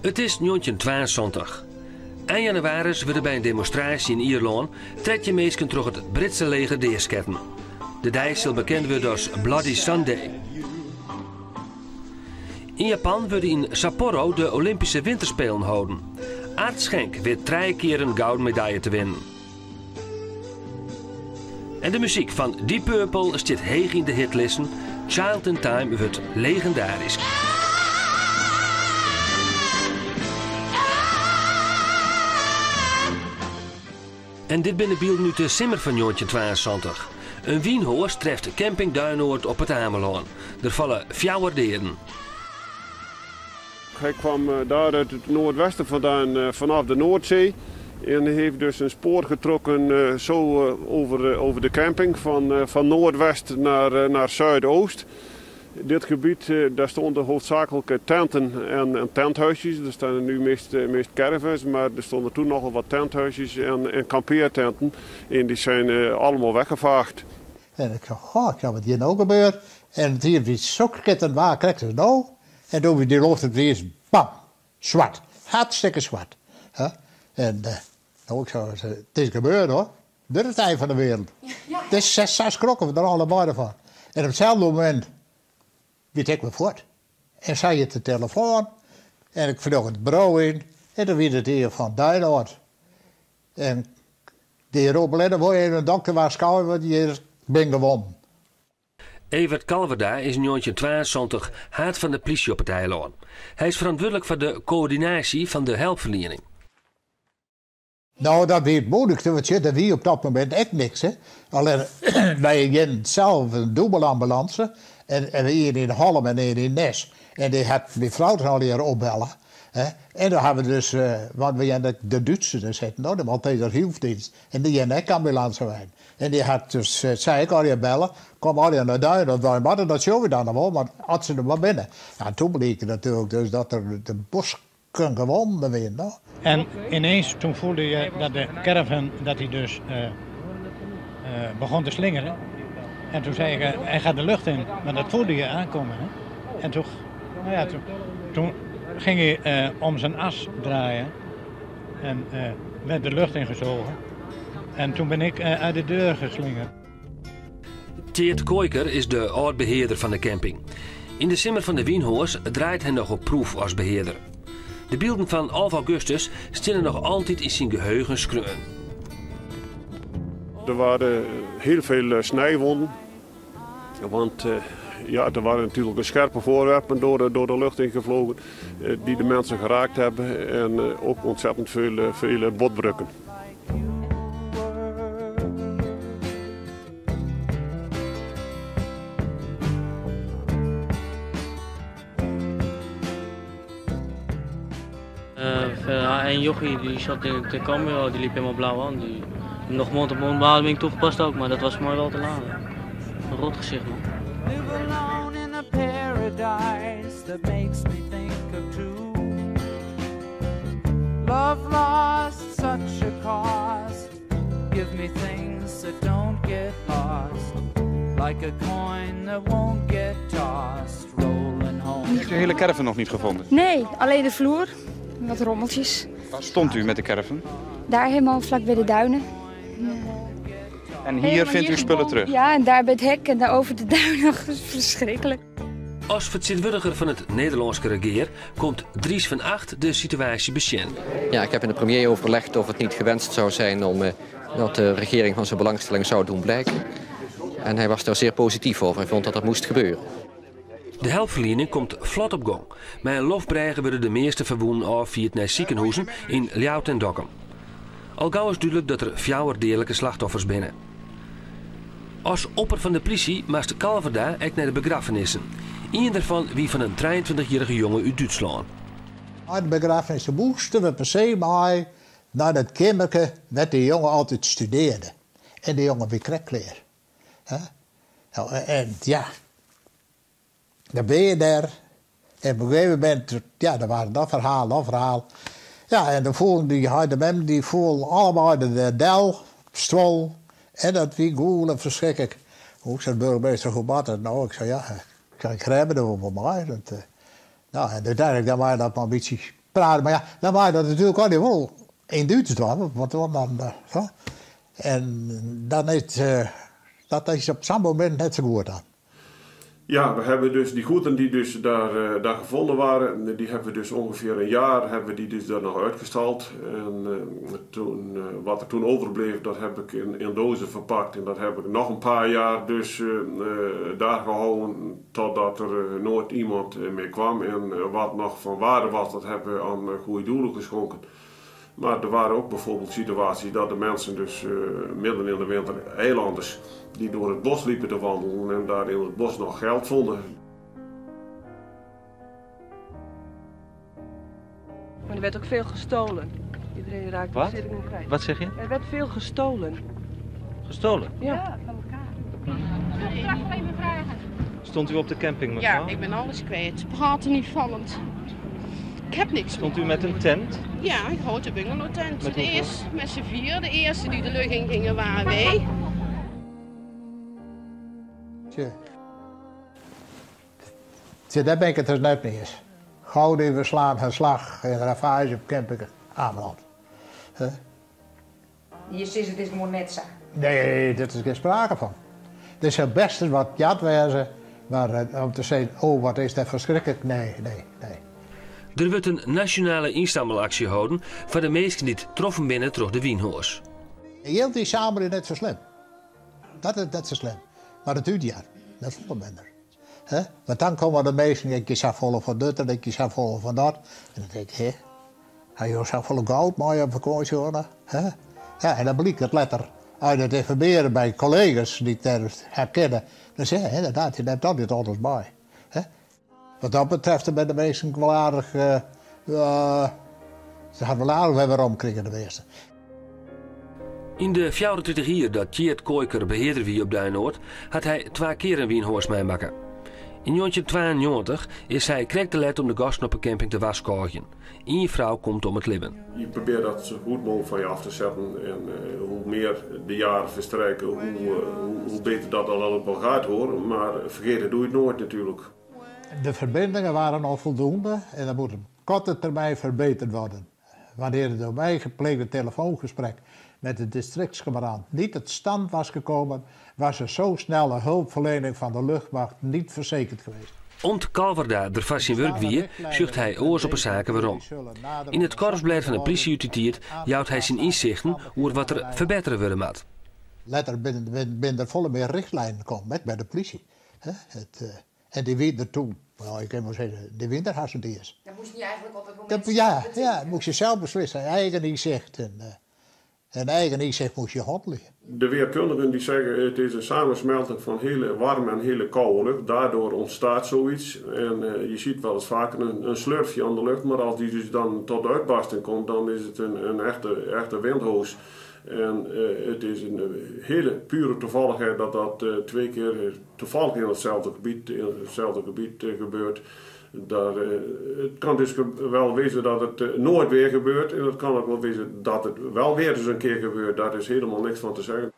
It is 1972. Ein jannewaris wurde by in demonstraasje yn Ierlân 13 minsken troch it Britse leger deasketten. De dei sil bekend wurde as Bloody Sunday. Yn Japan wurde yn Sapporo de Olympyske Winterspelen holden. Ard Schenk wit trije kear in gouden medaille te winnen. En de muzyk fan Deep Purple stiet heech yn de hitlisten. Child in Time wurdt legendarysk. En dit binne bylden út de simmer fan 1972. In wynhoas treft camping Duinoord op It Amelân. Der falle fjouwer deaden. Hij kwam eh, daar uit het noordwesten vandaan, eh, vanaf de Noordzee. En heeft dus een spoor getrokken eh, zo over de camping van noordwest naar zuidoost. Dit gebied, daar stonden hoofdzakelijk tenten en tenthuisjes. Er staan nu meest caravans, maar er stonden toen nogal wat tenthuisjes en kampeertenten. En die zijn allemaal weggevaagd. En ik zei, goh, ik zei, wat hier nou gebeurt. En het hier wie zo en waar krijgt het nou? En toen wie die lucht het eerst, bam, zwart. Hartstikke zwart. Huh? En nou, ik zei, het is gebeurd hoor. Dit is het eind van de wereld. Ja. Het is zes schrokken we er allebei van. En op hetzelfde moment weet ik weer voort. En zei het de telefoon. En ik vloog het bureau in. En dan werd het hier van Duinoord. En die Robert wil je een dokter waarschuwen, want je bent gewonnen. Evert Kalverda is in 1972 haad fan de plysje op it eilân. Hy is ferantwurdlik foar de koördinaasje fan de helpferliening. Nou, dat wie it moeilikste, want sjoch, der wie op dat momint ek niks. Hè. Allinnich, wy hienen sels in dûbelambulanse en ien yn Hollum en ien yn Nes. En dy hat myn frou dan allegear opbelle. Hè. En dan ha we dus, want we hienen de Dútsers der sitten, no, de Malteser Hilfsdienst, en dy hienen ek ambulanseweinen. En dy hat dus, sei ek allegear belle, kom allegear nei Duinoord, wy moatte, dat sjogge we dan noch wol, mar as se der mar binne. Ja, en toen bliek it natuerlik dus dat der de bosken gewonnen wienen, no. En ineens toen voelde je dat de caravan dat hij dus begon te slingeren. En toen zei ik, hij gaat de lucht in. Maar dat voelde je aankomen. Hè? En toen, nou ja, toen ging hij om zijn as draaien. En werd de lucht ingezogen. En toen ben ik uit de deur geslingerd. Tjeerd Kooiker is de âld-behearder fan de camping. Yn de simmer fan de wynhoas draait hy noch op proef as behearder. De bylden fan 11 augustus steane noch altyd yn syn geheugen skreaun. Er waren heel veel snijwonden. Want ja, er waren natuurlijk scherpe voorwerpen door de lucht ingevlogen die de mensen geraakt hebben. En ook ontzettend veel botbreuken. Een jochie die zat in de cambio, die liep helemaal blauw aan. Die nog mond-op-mond beademing toegepast ook, maar dat was mooi wel te laat. Een rot gezicht, man. Live alone in a paradise that makes me think of two. Love lost such a cost. Give me things that don't get lost. Like a coin that won't get tossed. Rolling home. Heeft u de hele caravan nog niet gevonden? Nee, alleen de vloer. Wat rommeltjes. Waar stond u met de caravan? Daar helemaal vlak bij de duinen. En hier Helemaal vindt u hier spullen geboomd. terug? Ja, en daar bij het hek en daar over de duinen. Verschrikkelijk. As fertsjintwurdiger fan it Nederlânske regear komt Dries van Agt de situaasje besjen. Ja, ik heb in de premier overlegd of het niet gewenst zou zijn om dat de regering van zijn belangstelling zou doen blijken. En hij was daar zeer positief over. Hij vond dat dat moest gebeuren. De helpferliening komt flot op gong. Mei in loftbrêge wurde de measte ferwûnen ôffierd nei sikehûzen yn Ljouwert en Dokkum. Al gau is dúdlik dat der fjouwer deadlike slachtoffers binne. As opper fan de plysje moast Kalverda ek nei de begraffenissen. Ien derfan wie fan in trijeentweintichjierrige jonge út Dútslân. Nei de begraffenis moasten we per se mei nei dat keammerke wêr't dy jonge altyd studearde. En dy jonge wie krekt klear. Hè? Nou, en ja, dan bin je dêr. En op in gegeven momint, ja, der waard dat ferhaal, dat ferhaal. Ja, en dan foelen dy heit en mem, dy foelen allebeide der del, stuollen. En dat wie gûle ferskriklik. Hoe sei de boargemaster, hoe moat dat no? Ik sei, ja, ik sei, ik rêd my der wol mei. Dat, nou, en úteinlik dan waard dat mar in bytsje Praten, mar ja, dan waard dat natuerlik altyd wol yn Dúts dwaan, want dan, eh, en dan is dat is op sa'n momint net sa goed dan. Ja, we hebben dus die goederen die dus daar, daar gevonden waren, die hebben we dus ongeveer een jaar hebben we die dus daar nog uitgestald. En toen, wat er toen overbleef, dat heb ik in dozen verpakt en dat heb ik nog een paar jaar dus daar gehouden totdat er nooit iemand meer kwam. En wat nog van waarde was, dat hebben we aan goede doelen geschonken. Maar er waren ook bijvoorbeeld situaties dat de mensen dus midden in de winter eilanders die door het bos liepen te wandelen en daar in het bos nog geld vonden. Maar er werd ook veel gestolen. Iedereen raakte Wat? bezittingen kwijt. Wat zeg je? Er werd veel gestolen. Gestolen? Ja. van elkaar. Zal ik straks wel even vragen? Stond u op de camping, mevrouw? Ja, ik ben alles kwijt. Praten niet vallend. Ik heb niks Stond u met een tent? Ja, een grote bungalowtent. Met De hoeveel? eerste, met z'n vier. De eerste die de lucht in gingen waren wij. Tje. Tje, daar ben ik het dus net mee eens. Gouden we slaan een slag in ravage op camping Ameland. Huh? Je zegt het is gewoon net zo. Nee, dat is geen sprake van. Het is het beste wat jat wezen, maar om te zeggen, oh wat is dat verschrikkelijk, nee, nee, nee. Er wordt een nationale insammelactie houden voor de mensen die troffen binnen door de wienhoors. Heel die samen is net zo slim. Dat is net zo slim. Maar dat duurt jaar. Dat is veel minder. Hè? Want dan komen de meesten, ik is volle van dit en ik is volle van dat. En dan denk ik, hè? Hij is zo volle goud, mooi op vakantie hoor. Hè? Ja, en dan blijkt het letter uit het informeren bij collega's die het daar herkennen. Dan zeg je, inderdaad, je neemt altijd alles bij. Hè? Wat dat betreft ben de meesten wel aardig. Ze hadden wel aardig weer omkriegen, de meesten. In de 34 jaar dat Tjeerd Kooiker beheerder wie op Duinoord, had hij twee keer een wienhoors meemaken. In 1992 is hij krek te let om de gasten op een camping te waarschuwen. Eén vrouw komt om het leven. Je probeert dat zo goed mogelijk van je af te zetten. En hoe meer de jaren verstrijken, hoe beter dat dan ook wel gaat hoor. Maar vergeten doe je het nooit natuurlijk. De verbindingen waren al voldoende en dat moet op korte termijn verbeterd worden. Wanneer het door mij gepleegde telefoongesprek met de districtscommandant niet tot stand was gekomen, was er zo snelle hulpverlening van de luchtmacht niet verzekerd geweest. Ont Kalverda er vast in werk wie, zucht hij oors op een zaken waarom. In het korpsbeleid van de politie jouwt hij zijn inzichten over wat er verbeteren worden moet. Letter binnen er volle meer richtlijnen komen, met bij de politie. Hè? En die winter toen, nou, ik kan wel zeggen, de winter had ze die eens. Dat moest je eigenlijk op het moment... Dat, ja, ja, moest je zelf beslissen, eigen inzicht. En eigen inzicht moest je handelen. De weerkundigen die zeggen het is een samensmelting van hele warme en hele koude lucht. Daardoor ontstaat zoiets. En je ziet wel eens vaker een slurfje aan de lucht. Maar als die dus dan tot uitbarsting komt, dan is het een echte windhoos. En het is een hele pure toevalligheid dat dat twee keer toevallig in hetzelfde gebied gebeurt. Het kan dus wel wezen dat het nooit weer gebeurt en het kan ook wel wezen dat het wel weer eens een keer gebeurt. Daar is helemaal niks van te zeggen.